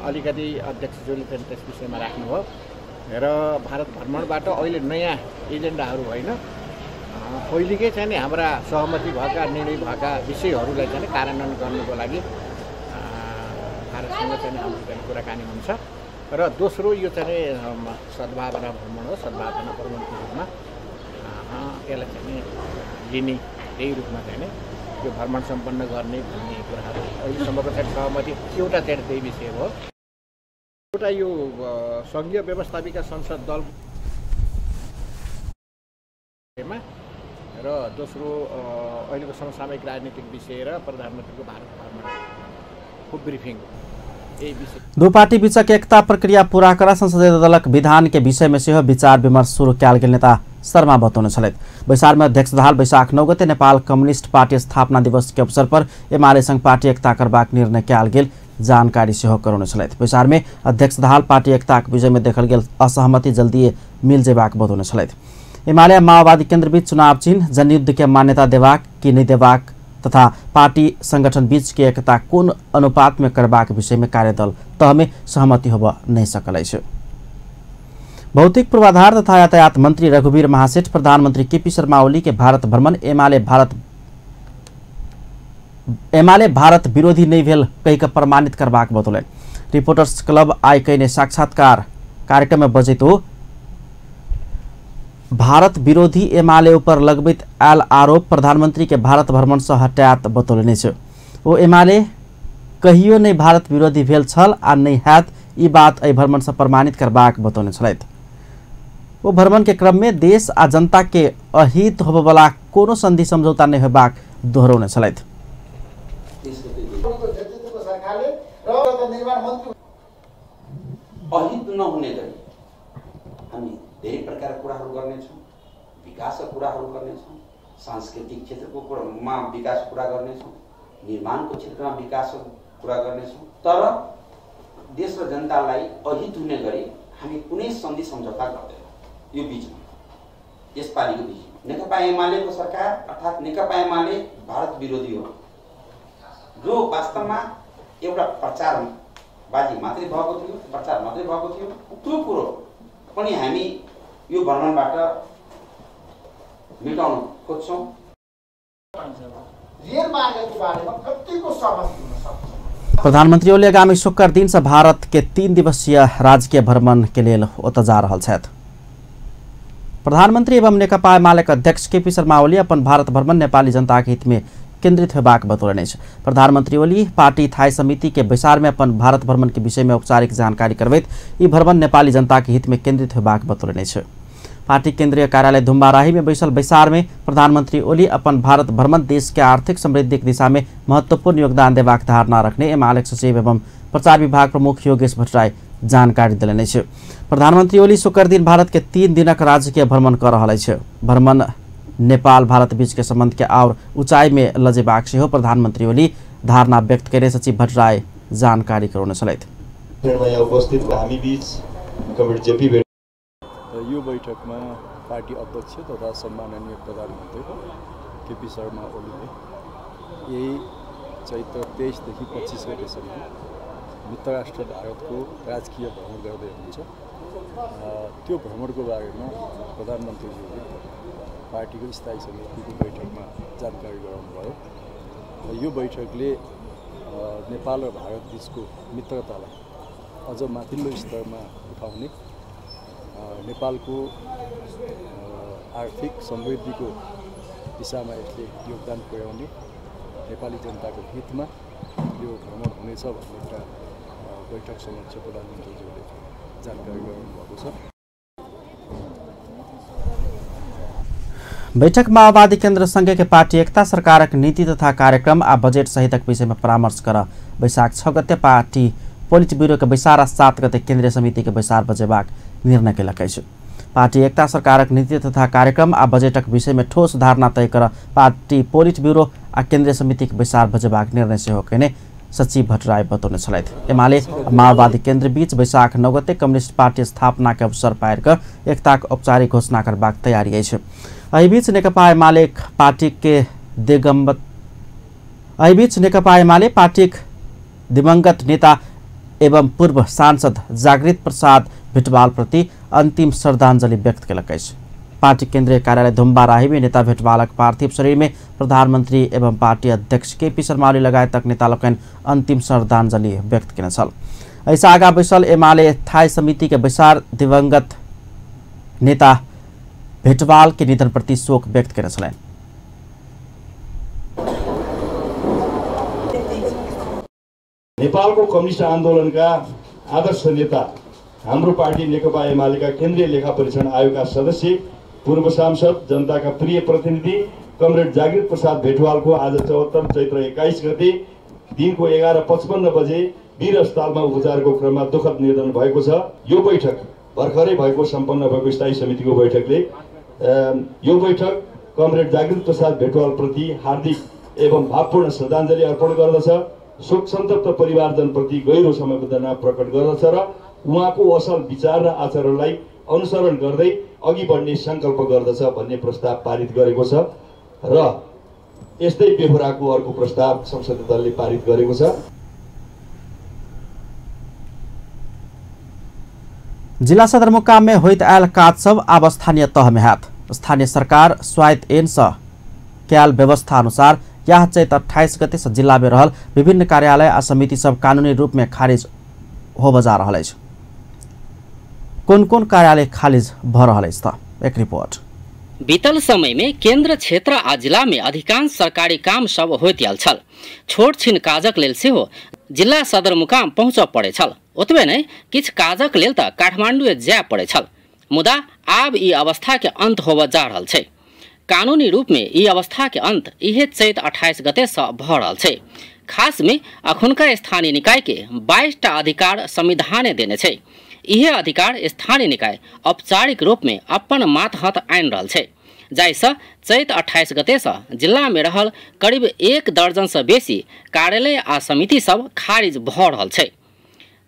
अलिकति अध्यक्षज्यूले चाहिँ त्यस विषयमा राख्नुभयो। र भारत भ्रमणबाट अहिले नयाँ एजेन्डाहरू होइन, पहिलेकै चाहिँ हाम्रा सहमति भएका निर्णय भएका विषयहरूलाई चाहिँ कार्यान्वयन गर्नुको लागि भारतसँग चाहिँ हाम्रो चाहिँ कुराकानी हुन्छ। र दोस्रो यो चाहिँ सद्भावना भ्रमण हो। सद्भावना भ्रमणको रूपमा यसलाई चाहिँ लिने, त्यही रूपमा चाहिँ यो भ्रमण सम्पन्न गर्ने भन्ने कुराहरू अहिलेसम्मको चाहिँ सहमति एउटा चाहिँ त्यही विषय हो। एउटा यो सङ्घीय व्यवस्थापिका संसद दलमा र दोस्रो अहिलेको समसामयिक राजनीतिक विषय र प्रधानमन्त्रीको भारत भ्रमणको ब्रिफिङ हो। दू पार्टी बीचक एकता प्रक्रिया पूरा कर संसदीय दलक विधान के विषय में सेहो विचार विमर्श शुरू कयल गेल नेता शर्मा बतौने छलथि। बैसार में अध्यक्ष दाहाल वैशाख 9 गते नेपाल कम्युनिस्ट पार्टी स्थापना दिवस के अवसर पर एमाले संग पार्टी एकता करबाक निर्णय कयल गेल जानकारी सेहो करौने छलथि। बैसार में अध्यक्ष दाहाल पार्टी एकताक विषय में देखल गेल असहमति जल्दिए मिल जेबाक बतौने छलथि। एमाले माओवादी केन्द्र बीच चुनाव चिन्ह जनयुद्ध के मान्यता देबाक कि नहि देबाक तथा पार्टी संगठन बीच के एकता कोन अनुपात में करबाक विषय में कार्यदल तह में सहमति होब नहीं सकल अछि। भौतिक पूर्वाधार तथा यातायात मंत्री रघुवीर महासेठ प्रधानमंत्री केपी शर्मा ओली के भारत भ्रमण एमाले भारत विरोधी नहीं भेल कहि के प्रमाणित करबाक बतौलनि। रिपोर्टर्स क्लब आइ कयने साक्षात्कार कार्यक्रम में बजैत ओ भारत विरोधी एमाले ऊपर लगबैत आयल आरोप प्रधानमंत्री के भारत भ्रमण से हटायत बतौलनि अछि। ओ एमाले कहियो नहि भारत विरोधी भेल छल आ नहि हैत, ई बात एहि भ्रमण से प्रमाणित करबाक बतौने छलथि। ओ भ्रमण के क्रम में देश आ जनता के अहित होबयवला कोनो संधि समझौता नहि होबाक दोहरौने छलथि। अहित नहुने गरी हामी धेरै प्रकारका कुराहरू गर्नेछौँ, विकासका कुराहरू गर्नेछौँ, सांस्कृतिक क्षेत्रको कुरामा विकास कुरा गर्नेछौँ, निर्माणको क्षेत्रमा विकासको कुरा गर्नेछौँ, तर देश र जनतालाई अहित हुने गरी हामी कुनै सन्धि सम्झौता गर्दैनौँ। यो बिचमा यसपालिको बिचमा नेकपा एमालेको सरकार अर्थात् नेकपा एमाले भारत विरोधी हो, जो वास्तवमा एउटा प्रचारबाजी मात्रै भएको थियो, प्रचार मात्रै भएको थियो। त्यो कुरो पनि हामी यो भ्रमणबाट मेटाउन खोज्छौँ। प्रधानमंत्री ओली आगामी शुक्र दिन से भारत के 3 दिवसीय राजकीय भ्रमण के लेल ओतय जा रहल छथि। प्रधानमंत्री एवं नेकपा एमालेक अध्यक्ष केपी शर्मा ओली अपन भारत भ्रमण नेपाली जनता के हित में केंद्रित होबाक बतौलनि अछि। प्रधानमंत्री ओली पार्टी थाई समिति के बैसार में अपन भारत भ्रमण के विषय में औपचारिक जानकारी करबैत ई भ्रमण नेपाली जनता के हित में केंद्रित होबाक बतौलनि अछि। पार्टी केंद्रीय कार्यालय धुम्बाराही में बैसल बैसार में प्रधानमंत्री ओली अपन भारत भ्रमण देश के आर्थिक समृद्धि के दिशा में महत्वपूर्ण योगदान देबाक धारणा रखने एमाले सचिव एवं प्रचार विभाग प्रमुख योगेश भट्टराई जानकारी देलनि अछि। प्रधानमंत्री ओली शुक्र दिन भारत के 3 दिनक राजकीय भ्रमण कर रहल अछि। भ्रमण नेपाल भारत बीच के संबंध के और ऊंचाई में लजेबाक सेहो प्रधानमंत्री ओली धारणा व्यक्त करे सचिव भट्टराई जानकारी करौने छलथि। यो बैठकमा पार्टी अध्यक्ष तथा सम्माननीय प्रधानमन्त्री केपी शर्मा ओलीले यही चैत्र 23 देखि 25 गतेसम्म मित्र राष्ट्र भारतको राजकीय भ्रमण गर्दै हुनुहुन्छ। त्यो भ्रमणको बारेमा प्रधानमन्त्रीज्यूले पार्टीको स्थायी समितिको बैठकमा जानकारी गराउनुभयो। यो बैठकले नेपाल र भारत बीचको मित्रतालाई अझ माथिल्लो स्तरमा उठाउने, नेपालको आर्थिक समृद्धिको दिशामा यसले योगदान पुर्याउने, नेपाली जनताको हितमा यो भ्रमण हुनेछ भन्ने कुरा बैठक समक्ष प्रधानमन्त्रीज्यूले जानकारी गराउनु भएको छ। बैठक माओवादी केन्द्र संघ के पार्टी एकता सरकारक नीति तथा कार्यक्रम आ बजेट सहितक विषय में परामर्श कर वैशाख 6 गते पार्टी पोलिट ब्यूरो के बैसार आ 7 गते केंद्रीय समिति के बैसार बजेबाक निर्णय केलक अछि। पार्टी एकता सरकारक नीति तथा कार्यक्रम आ बजेटक विषय में ठोस धारणा तय कर पार्टी पोलिट ब्यूरो आ केंद्रीय समिति के बैसार बजेबाक निर्णय सेहो कयने सचिव भट्टराई बतौने छलथि। एमाले माओवादी केन्द्र बीच वैशाख 9 गते कम्युनिस्ट पार्टी स्थापना के अवसर पारि कऽ एकताक औपचारिक घोषणा करबाक तैयारी अछि। एहिबीच नेकपा एमाले पार्टीक दिवंगत नेता एवं पूर्व सांसद जागृत प्रसाद भेटवाल प्रति अंतिम श्रद्धांजलि व्यक्त केलक अछि। पार्टी केंद्रीय कार्यालय धुम्बाराही में नेता भेटवालक पार्थिव शरीर में प्रधानमंत्री एवं पार्टी अध्यक्ष केपी शर्मा ओली लगायतक नेता लोकनि अंतिम श्रद्धांजलि व्यक्त केने छल। एहिसँ आगा बैसल एमाले स्थायी समिति के बैसार दिवंगत नेता भेटवाल के निधन प्रति शोक व्यक्त केने छलनि। नेपालको कम्युनिस्ट आन्दोलनका आदर्श नेता हाम्रो पार्टी नेकपा एमालेका केन्द्रीय लेखा परीक्षण आयोगका सदस्य पूर्व सांसद जनताका प्रिय प्रतिनिधि कमरेड जागृत प्रसाद भेटवालको आज 74 चैत्र 21 गते दिनको 11:55 बजे वीर अस्पतालमा उपचारको क्रममा दुःखद निधन भएको छ। यो बैठक भर्खरै भएको सम्पन्न भएको स्थायी समितिको बैठकले यो बैठक कमरेड जागृत प्रसाद भेटवालप्रति हार्दिक एवं भावपूर्ण श्रद्धाञ्जली अर्पण गर्दछ। शोक सन्तप्त परिवारजनप्रति गहिरो समवेदना प्रकट गर्दछ र उहाँको असल विचार र आचरणलाई अनुसरण गर्दै अघि बढ्ने संकल्प गर्दछ भन्ने प्रस्ताव पारित गरेको छ र यस्तै बेहोराको अर्को प्रस्ताव संसदीय दलले पारित गरेको छ। जिला सदरमुकाम में होइत आयल काज सब आब स्थानीय तह में हैत। स्थानीय सरकार स्वायत्त ऐन सँ कयल व्यवस्था अनुसार यह चैत 28 गते से जिला में रहल विभिन्न कार्यालय आ समिति सब कानूनी रूप में खारिज होबय जा रहल अछि। कोन कोन कार्यालय खारिज भ रहल अछि त एक रिपोर्ट। बीतल समय में केंद्र क्षेत्र आ जिला में अधिकांश सरकारी काम सब होइत आयल छल। छोट छिन काजक लेल सेहो जिला सदरमुकाम पहुँचऽ पड़ै छल। ओतबे नहि, किछु काजक लेल त काठमांडू जाय पड़ै छल। मुदा आब ई अवस्था के अंत होबय जा रहल छै। कानूनी रूप में ई अवस्था के अंत इहे चैत 28 गते से भ रहल छै। खास में अखुनका स्थानीय निकाय के 22 टा अधिकार संविधाने देने छै। इहे अधिकार स्थानीय निकाय औपचारिक रूप में अपन मातहत आनि रहल छै, जाहिसँ चैत 28 गते से जिला में रहल करीब 1 दर्जन से बेसी कार्यालय आ समिति सब खारिज भ रहल छै।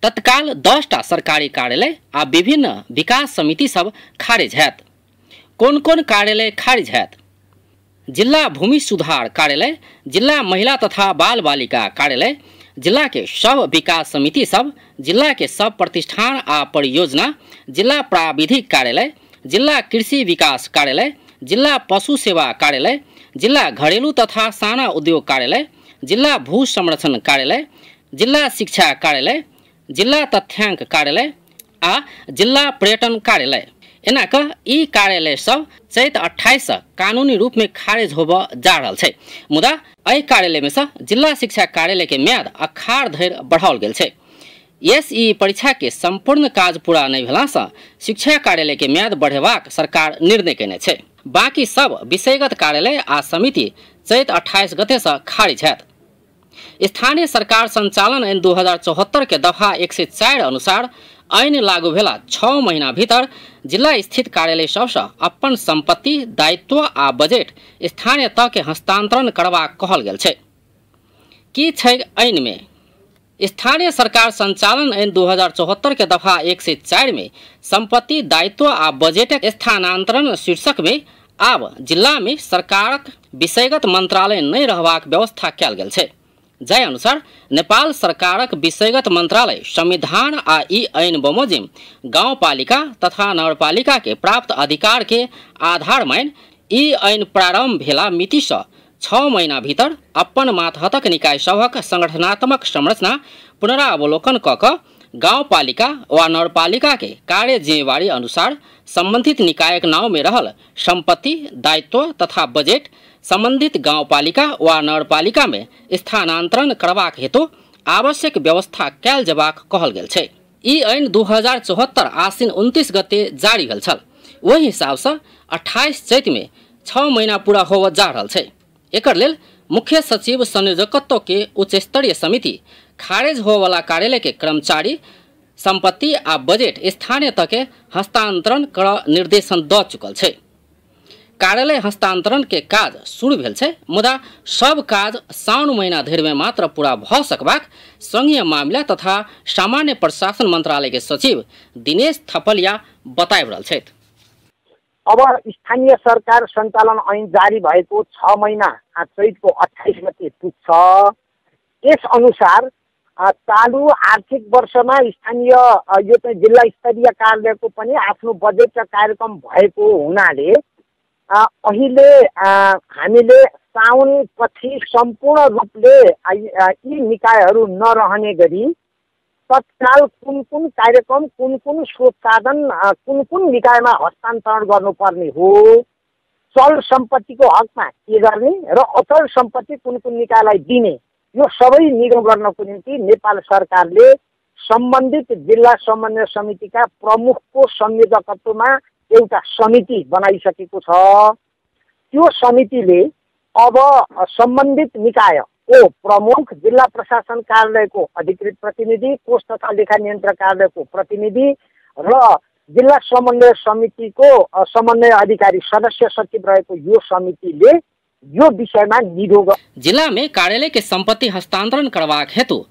तत्काल 10 टा सरकारी कार्यालय आ विभिन्न विकास समिति सब खारिज हैत। कोन कोन कार्यालय खारिज हैत? जिला भूमि सुधार कार्यालय, जिला महिला तथा बाल बालिका कार्यालय, जिला के सब विकास समिति सब, जिला के सब प्रतिष्ठान आ परियोजना, जिला प्राविधिक कार्यालय, जिला कृषि विकास कार्यालय, जिला पशु सेवा कार्यालय, जिला घरेलू तथा साना उद्योग कार्यालय, जिला भू संरक्षण कार्यालय, जिला शिक्षा कार्यालय, जिला तथ्यांक कार्यालय आ जिला पर्यटन कार्यालय। एना कऽ ई कार्यालय सब चैत 28 से कानूनी रूप में खारिज होबय जा रहल छै। मुदा एहि कार्यालय में से जिला शिक्षा कार्यालय के म्याद अखाड़ धरि बढ़ाओल गेल छै। एसई परीक्षा के संपूर्ण काज पूरा नहि भेला से शिक्षा कार्यालय के म्याद बढ़ेबाक सरकार निर्णय केने छै। बाकी सब विषयगत कार्यालय आ समिति चैत 28 गते से खारिज हैत। स्थानीय सरकार संचालन ऐन 2074 के दफा 104 अनुसार ऐन लागू भेला 6 महीना भीतर जिला स्थित कार्यालय सबसँ अपन संपत्ति, दायित्व आ बजट स्थानीय तह के हस्तांतरण करबाक कहल गेल छै। की छै ऐन में? स्थानीय सरकार संचालन ऐन 2074 के दफा 104 में संपत्ति, दायित्व आ बजटक स्थानांतरण शीर्षक में आब जिला में सरकारक विषयगत मंत्रालय नहि रहबाक व्यवस्था कयल गेल छै। जाहि अनुसार नेपाल सरकारक विषयगत मंत्रालय संविधान आ ई ऐन बमोजिम गाउँपालिका तथा नगरपालिका के प्राप्त अधिकार के आधार मानि ई ऐन प्रारंभ भेला मिति से 6 महीना भीतर अपन मातहतक निकाय सभक संगठनात्मक संरचना पुनरावलोकन क कऽ गाउँपालिका वा नगरपालिका के कार्य जिम्मेवारी अनुसार संबंधित निकायक नाव में रहल संपत्ति, दायित्व तथा बजट संबंधित गाउँपालिका वा नगरपालिका में स्थानांतरण करबाक हेतु आवश्यक व्यवस्था कयल जेबाक कहल गेल छै। ई ऐन 2074 आश्विन 29 गते जारी भेल छल। ओहि हिसाबसँ 28 चैत में 6 महीना पूरा होबय जा रहल छै। एकर लेल मुख्य सचिव संयोजकत्व के उच्च स्तरीय समिति खारिज होबयवला कार्यालय के कर्मचारी, संपत्ति आ बजट स्थानीय तह के हस्तांतरण कर निर्देशन दऽ चुकल छै। कार्यालय हस्तांतरण के काज शुरू भेल छै, मुदा सब काज साउन महीना धरि में मात्र पूरा भऽ सकबाक संघीय मामिला तथा सामान्य प्रशासन मंत्रालय के सचिव दिनेश थपलिया बताबि रहल छथि। अब स्थानीय सरकार सञ्चालन ऐन जारी भएको 6 महिना चैतको 28 गते पुग्छ। यस अनुसार चालू आर्थिक वर्षमा स्थानीय यो चाहिँ जिल्ला स्तरीय कार्यालयको पनि आफ्नो बजेट र कार्यक्रम भएको हुनाले अहिले हामीले साउन पछि सम्पूर्ण रूपले यी निकायहरू नरहने गरी तत्काल कुन कुन कार्यक्रम, कुन कुन स्रोत साधन कुन कुन निकायमा हस्तान्तरण गर्नुपर्ने हो, चल सम्पत्तिको हकमा के गर्ने र अचल सम्पत्ति कुन कुन निकायलाई दिने, यो सबै निगम गर्नको निम्ति नेपाल सरकारले सम्बन्धित जिल्ला समन्वय समितिका प्रमुखको संयोजकत्वमा एउटा समिति बनाइसकेको छ। त्यो समितिले अब सम्बन्धित निकायको प्रमुख, जिल्ला प्रशासन कार्यालयको अधिकृत प्रतिनिधि, कोष तथा लेखा नियन्त्रण कार्यालयको प्रतिनिधि र जिल्ला समन्वय समितिको समन्वय अधिकारी सदस्य सचिव रहेको यो समितिले यो विषयमा निरोग जिला में कार्यालय के संपत्ति हस्तांतरण करबाक हेतु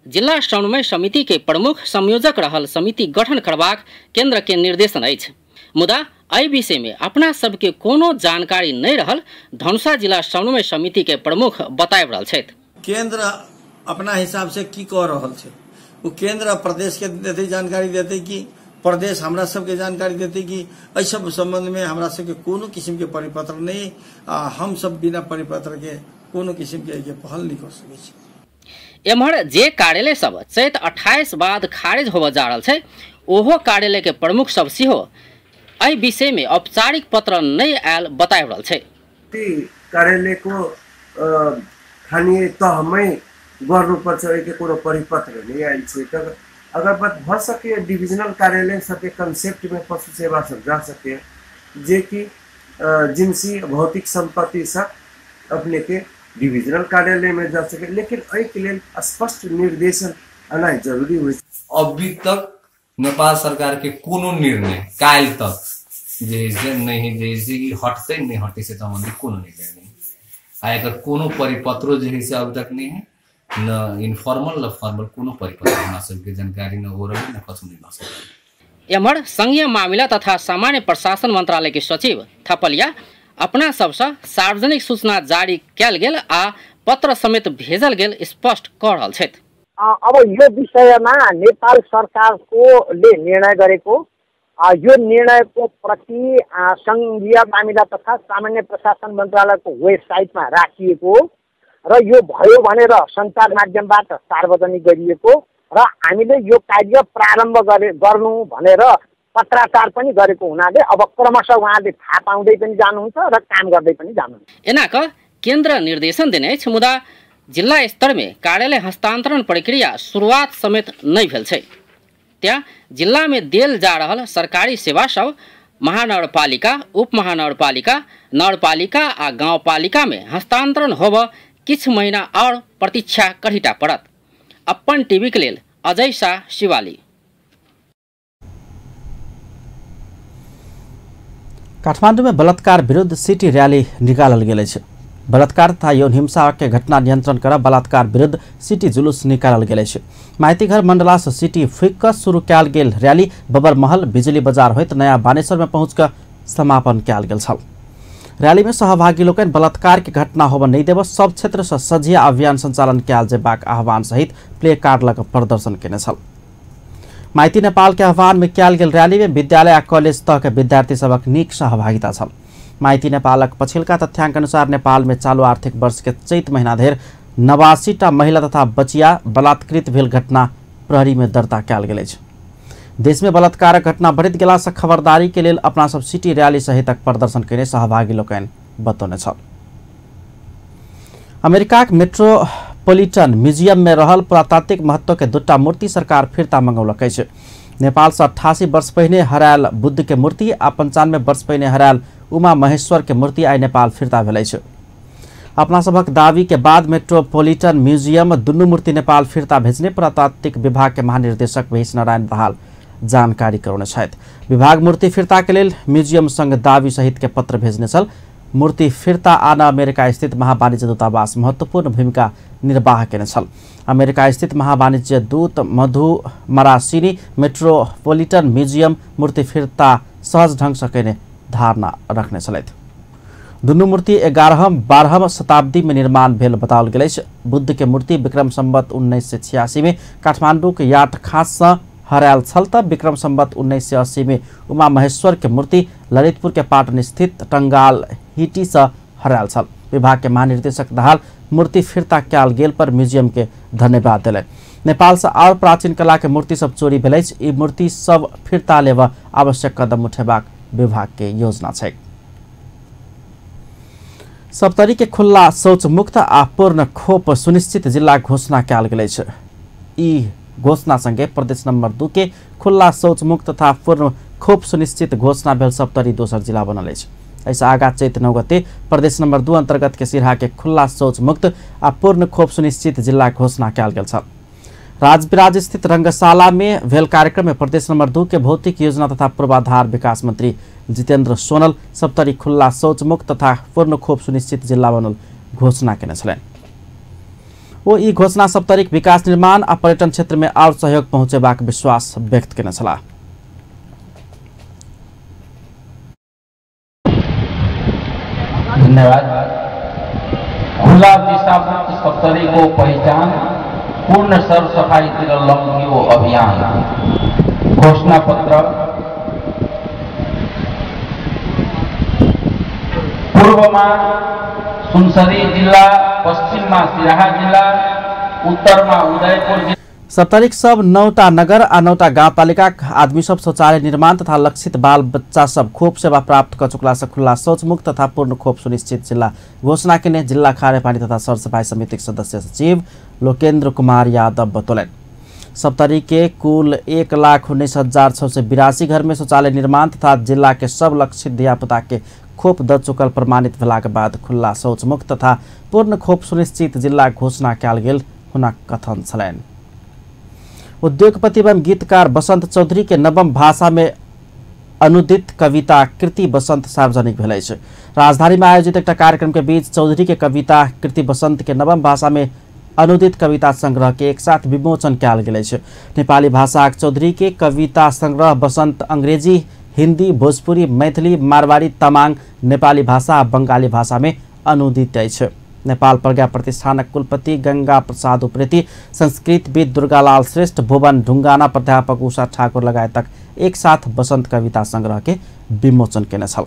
जिला समन्वय समिति के प्रमुख संयोजक रहल समिति गठन करबाक केंद्र के निर्देशन अछि। मुदा एहि विषय में अपना सबके कोनो जानकारी नहीं रहल धनुषा जिला समन्वय समिति के प्रमुख बताबि रहल छथि। केंद्र अपना हिसाब से की कह रहल छै, ओ केंद्र प्रदेश के देते जानकारी देते कि प्रदेश हमरा सबके जानकारी देते कि एहि सब संबंध में हमरा सबके कोनो किसिम के परिपत्र नहीं, हम सब बिना परिपत्र के कोनो किसिम के पहल नहीं कर सकै छी। एम्हर जे कार्यालय सब चैत 28 बाद खारिज होबय जा रहल छै, ओहो कार्यालय के प्रमुख सब सेहो एहि विषय में औपचारिक पत्र नहीं आयल बताबि रहल छै। कार्यालय को स्थानीय तहमै गर्नुपर्छ एहिके कोनो परिपत्र नहीं आयल छै। अगर बात भ सके डिविजनल कार्यालय सबके कंसेप्ट में पशु सेवा सब जा सके, जे कि जिनसी भौतिक संपत्ति सब अपने के डिविजनल कार्यालय में जा सके, लेकिन एहिके लेल स्पष्ट निर्देशन आनाइ जरूरी हो। अभी तक नेपाल सरकार के कोनो निर्णय काल्हि तक जे से नहीं जे से हटते नहीं हटते से संबंधित कोनो निर्णय नहीं आ एकर कोनो परिपत्रो जे से अभी तक नहीं है, न इनफॉर्मल न फॉर्मल कोनो परिपत्र हमरा सबके जानकारी न हो रहा न कछु नहीं भऽ सकल। एम्हर संघीय मामिला तथा सामान्य प्रशासन मंत्रालय के सचिव थपलिया अपना सबसँ सार्वजनिक सूचना जारी कयल गेल आ पत्र समेत भेजल गेल स्पष्ट कऽ रहल छथि। अब यो विषयमा नेपाल सरकारको ले निर्णय गरेको यो निर्णयको प्रति संघीय मामिला तथा सामान्य प्रशासन मन्त्रालयको वेबसाइटमा राखिएको र यो भयो भनेर सञ्चार माध्यमबाट सार्वजनिक गरिएको र हामीले यो कार्य प्रारम्भ गर्नु भनेर पत्राचार पनि गरेको हुनाले अब क्रमशः उहाँले थाहा पाउँदै पनि जानुहुन्छ र काम गर्दै पनि जानुहुन्छ। एना क केन्द्र निर्देशन देने अछि, मुदा जिल्ला स्तर में कार्यालय हस्तांतरण प्रक्रिया शुरुआत समेत नहीं भेल छै। त्यहाँ जिला में देल जा रहल सरकारी सेवा सब महानगरपालिका, उपमहानगरपालिका, नगरपालिका आ गाउँपालिका में हस्तांतरण होब किछु महीना और प्रतीक्षा करहिटा पड़त। अपन टीवी के लेल अजय शाह, शिवाली। काठमांडू में बलात्कार विरुद्ध सिटी रैली निकालल गेल अछि। बलात्कार तथा यौन हिंसा के घटना नियंत्रण कर बलात्कार विरुद्ध सिटी जुलूस निकालल गेल अछि। माइतीघर मंडला से सिटी फुकि कऽ शुरू कयल गेल रैली बबर महल, बिजली बाजार होइत नया बानेश्वर में पहुँच कऽ समापन कयल गेल छल। रैली में सहभागी लोकनि बलात्कार के घटना होबय नहि देबय, सब क्षेत्र से सझिया अभियान संचालन कयल जेबाक आह्वान सहित प्ले कार्ड लऽ कऽ प्रदर्शन केने छल। माइती नेपाल के आह्वान में कयल गेल रैली में विद्यालय आ कॉलेज तह के विद्यार्थी सभक नीक सहभागिता छल। माइती नेपालक पछिल्का तथ्यांक अनुसार नेपाल में चालू आर्थिक वर्ष के चैत महीना धरि 89टा महिला तथा बचिया बलात्कृत भेल घटना प्रहरी में दर्ता कयल गेल अछि। देश में बलात्कारक घटना बढ़ैत गेला से खबरदारी के लेल अपना सब सिटी रैली सहितक प्रदर्शन केने सहभागी लोकनि बतौने छल। अमेरिकाक मेट्रोपॉलिटन म्यूजियम में रहल पुरातात्विक महत्व के दूटा मूर्ति सरकार फिर्ता मंगौलक अछि। नेपाल से 88 वर्ष पहिने हरायल बुद्ध के मूर्ति आ 95 वर्ष पहिने हरायल उमा महेश्वर के मूर्ति आइ नेपाल फिर्ता भेल अछि। अपना सभक दावी के बाद मेट्रोपॉलिटन म्यूजियम दुनू मूर्ति नेपाल फिर्ता भेजने पुरातात्विक विभाग के महानिर्देशक महेश नारायण दाहाल जानकारी करौने छथि। विभाग मूर्ति फिर्ता के लेल म्यूजियम संग दावी सहित के पत्र भेजने छल। मूर्ति फिर्ता आन अमेरिका स्थित महावाणिज्य दूतावास महत्वपूर्ण भूमिका निर्वाह केने छल। अमेरिका स्थित महावाणिज्य दूत मधु मरासिनी मेट्रोपोलिटन म्यूजियम मूर्ति फिर्ता सहज ढंग से केने धारणा रखने छलथि। दुनू मूर्ति 11वां 12वां शताब्दी में निर्माण भेल बताओल गेल अछि। बुद्ध के मूर्ति विक्रम संवत 1986 में काठमांडू के याट खास से हरायल छल त विक्रम संवत 1980 में उमा महेश्वर के मूर्ति ललितपुर के पाटन स्थित टंगाल हिटी से हरायल छल। विभाग के महानिर्देशक दाहाल मूर्ति फिर्ता कयल गेल पर म्यूजियम के धन्यवाद दिलनि। नेपाल से और प्राचीन कला के मूर्ति सब चोरी भेल अछि। ई मूर्ति सब फिर्ता लेबऽ आवश्यक कदम उठेबाक विभाग के योजना छै। सप्तरी के खुल्ला शौच मुक्त आ पूर्ण खोप सुनिश्चित जिल्ला घोषणा कयल गेल अछि। ई घोषणा संगे प्रदेश नंबर 2 के खुल्ला शौच मुक्त तथा पूर्ण खोप सुनिश्चित घोषणा भेल सप्तरी दोसर जिला बनल अछि। एहिसँ आगा चैत 9 गते प्रदेश नंबर 2 अंतर्गत के सिरहा के खुल्ला शौच मुक्त आ पूर्ण खोप सुनिश्चित जिला घोषणा कयल गेल छल। राजविराज स्थित रंगशाला में भेल कार्यक्रम में प्रदेश नंबर 2 के भौतिक योजना तथा पूर्वाधार विकास मंत्री जितेंद्र सोनल सप्तरी खुल्ला शौच मुक्त तथा पूर्ण खोप सुनिश्चित जिला बनल घोषणा केने छलनि। ओ ई घोषणा सप्तरीक विकास निर्माण आ पर्यटन क्षेत्र में और सहयोग पहुंचेबाक विश्वास व्यक्त केने छलाह। धन्यवाद। खुला दिशामुक्त सप्तरी को पहिचान पूर्ण सरसफाईतिर लम्कियो अभियान घोषणा पत्र। पूर्वमा सुनसरी जिल्ला, पश्चिममा सिराहा जिल्ला, उत्तरमा उदयपुर जिल्ला। सप्तरीक सब 9टा नगर आ 9टा गाउँपालिका आदमी सब शौचालय निर्माण तथा लक्षित बाल बच्चा सब खोप सेवा प्राप्त क चुकला से खुल्ला शौच मुक्त तथा पूर्ण खोप सुनिश्चित जिल्ला घोषणा केने जिल्ला खारेपानी तथा सरसफाई समितिक सदस्य सचिव लोकेन्द्र कुमार यादव बतौलनि। सप्तरी के कुल 1,19,682 घर में शौचालय निर्माण तथा जिला के सब लक्षित धियापुता के खोप द चुकल प्रमाणित भेलाक बाद खुल्ला शौच मुक्त तथा पूर्ण खोप सुनिश्चित जिल्ला घोषणा कयल गेल हुनक कथन छलनि। उद्योगपति एवं गीतकार बसंत चौधरी के नवम भाषा में अनुदित कविता कृति बसंत सार्वजनिक भेल अछि। राजधानी में आयोजित एक कार्यक्रम के बीच चौधरी के कविता कृति बसंत के नवम भाषा में अनुदित कविता संग्रह के एक साथ विमोचन कयल गेल अछि। नेपाली भाषाक चौधरी के कविता संग्रह बसंत अंग्रेजी, हिंदी, भोजपुरी, मैथिली, मारवाड़ी, तमांग, नेपाली भाषा आ बंगाली भाषा में अनुदित अछि। नेपाल प्रज्ञा प्रतिष्ठानक कुलपति गंगा प्रसाद उप्रेती, संस्कृतविद दुर्गालाल श्रेष्ठ, भुवन ढुंगाना, प्राध्यापक उषा ठाकुर लगायतक एक साथ बसंत कविता संग्रह के विमोचन केने छल।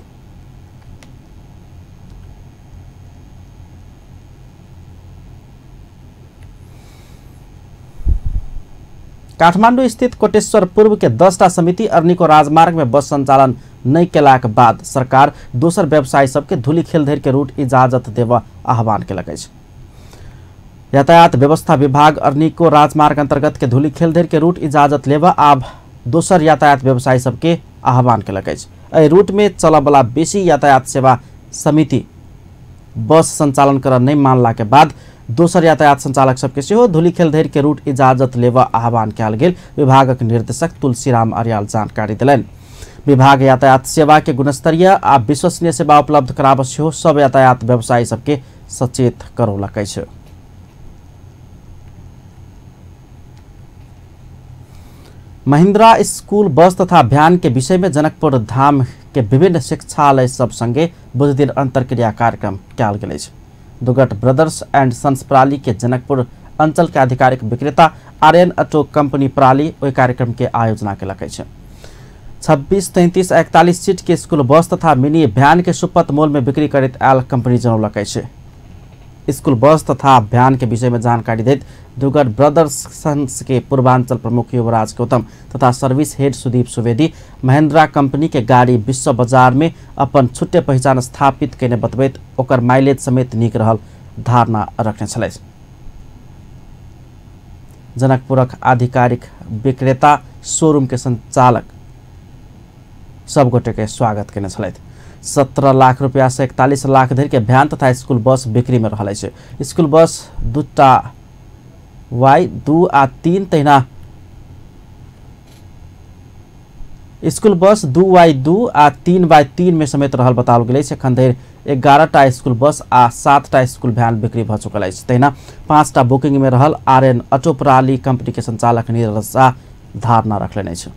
काठमांडू स्थित कोटेश्वर पूर्व के 10टा समिति अर्नीको राजमार्ग में बस संचालन नहीं केलाक बाद सरकार दोसर व्यवसायी सबके धुलीखेल धरि के रूट इजाजत देव आह्वान केलक अछि। यातायात व्यवस्था विभाग अर्नीको राजमार्ग अंतर्गत के धुलीखेल धरि के रूट इजाजत लेब आब दोसर यातायात व्यवसायी सबके आह्वान केलक अछि। एहि रूट में चलबला बेसी यातायात सेवा समिति बस संचालन कर नहीं मानला के बाद दोसर यातायात संचालक सबके सेहो धुलीखेल धरि के रूट इजाजत लेब आह्वान कयल गेल विभागक निर्देशक तुलसीराम अर्याल जानकारी देलनि। विभाग यातायात सेवा के गुणस्तरीय आ विश्वसनीय सेवा उपलब्ध कराबऽ सेहो सब यातायात व्यवसायी सबके सचेत करौलक अछि। महिन्द्रा स्कूल बस तथा भ्यान के विषय में जनकपुर धाम के विभिन्न शिक्षालय सब संगे बुधदिन अंतर्क्रिया कार्यक्रम कयल गेल अछि। दुगट ब्रदर्स एंड सन्स प्राली के जनकपुर अंचल के आधिकारिक विक्रेता आर्यन ऑटो कंपनी प्राली ओहि कार्यक्रम के आयोजना केलक अछि। 26, 33, 41 सीट के स्कूल बस तथा मिनी भ्यान के सुपथ मोल में बिक्री करैत आयल कंपनी जनौलक अछि। स्कूल बस तथा भ्यान के विषय में जानकारी दैत दुगट ब्रदर्स सन्स के पूर्वांचल प्रमुख युवराज गौतम तथा service head Sudeep Subedi Mahindra company के गाड़ी विश्व बाजार में अपन छुट्टे पहिचान स्थापित केने बतबैत ओकर माइलेज समेत नीक रहल धारणा रखने छलथि। जनकपुरक आधिकारिक विक्रेता शोरूम के संचालक सब गोटे के स्वागत केने छलथि। 17 लाख रुपया से 41 लाख धरि के भ्यान तथा स्कूल बस बिक्री में रहल अछि। स्कूल बस 2टा वाई 2 आ 3 तहिना स्कूल बस 2 वाई 2 आ 3 बाई 3 में समेत रहल बताओल गेल अछि। एखन धरि 11टा स्कूल बस आ 7टा स्कूल भ्यान बिक्री भ चुकल अछि। तहिना 5टा बुकिंग में रहल आरएन ऑटो प्राली कंपनी के संचालक नीरज शाह धारणा रखलनि अछि।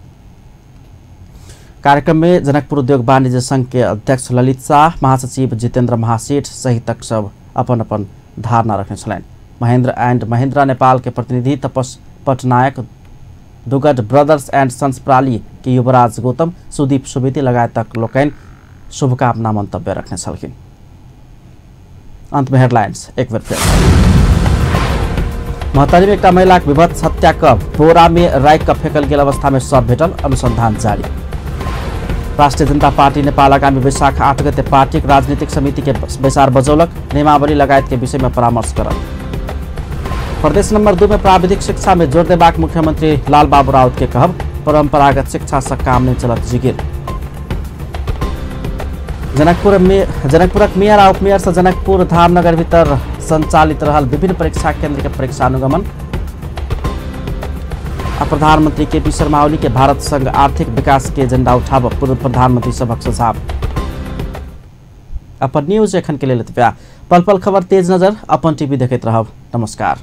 कार्यक्रम में जनकपुर उद्योग वाणिज्य संघ के अध्यक्ष ललित शाह, महासचिव जितेंद्र महासेठ सहितक सब अपन अपन धारणा रखने छलनि। महेंद्र एंड महिंद्रा नेपाल के प्रतिनिधि Tapas Patnaik, Dugad brothers and sons प्राली के युवराज गौतम, सुदीप सुवेदी लगायतक लोकनि शुभकामना मंतव्य रखने छलखिन। अंत में हेडलाइंस एक बेर फेर। महोत्तरी में एकटा महिलाक विभत्स हत्या क बोरा में राखि क फेकल गेल अवस्था में शव भेटल, अनुसंधान जारी। राष्ट्रीय जनता पार्टी नेपाल आगामी वैशाख 8 गते पार्टीक राजनीतिक समिति के बैसार बजौलक, नियमावली लगायत के विषय में परामर्श करल। प्रदेश नंबर 2 में प्राविधिक शिक्षा में जोर देबाक मुख्यमंत्री लालबाबू राउत के कहब, परंपरागत शिक्षा से काम नहीं चलत जिगिर। जनकपुरक मेयर आ उपमेयर से जनकपुर धाम नगर भीतर संचालित रहल विभिन्न परीक्षा केंद्र के परीक्षा अनुगमन। आ प्रधानमंत्री केपी शर्मा ओली के भारत संग आर्थिक विकास के एजेंडा उठाब पूर्व प्रधानमंत्री सभक सुझाव। अपन न्यूज एखन के लेल एतबे। पल पल खबर तेज नजर अपन टीवी देखैत रहब। नमस्कार।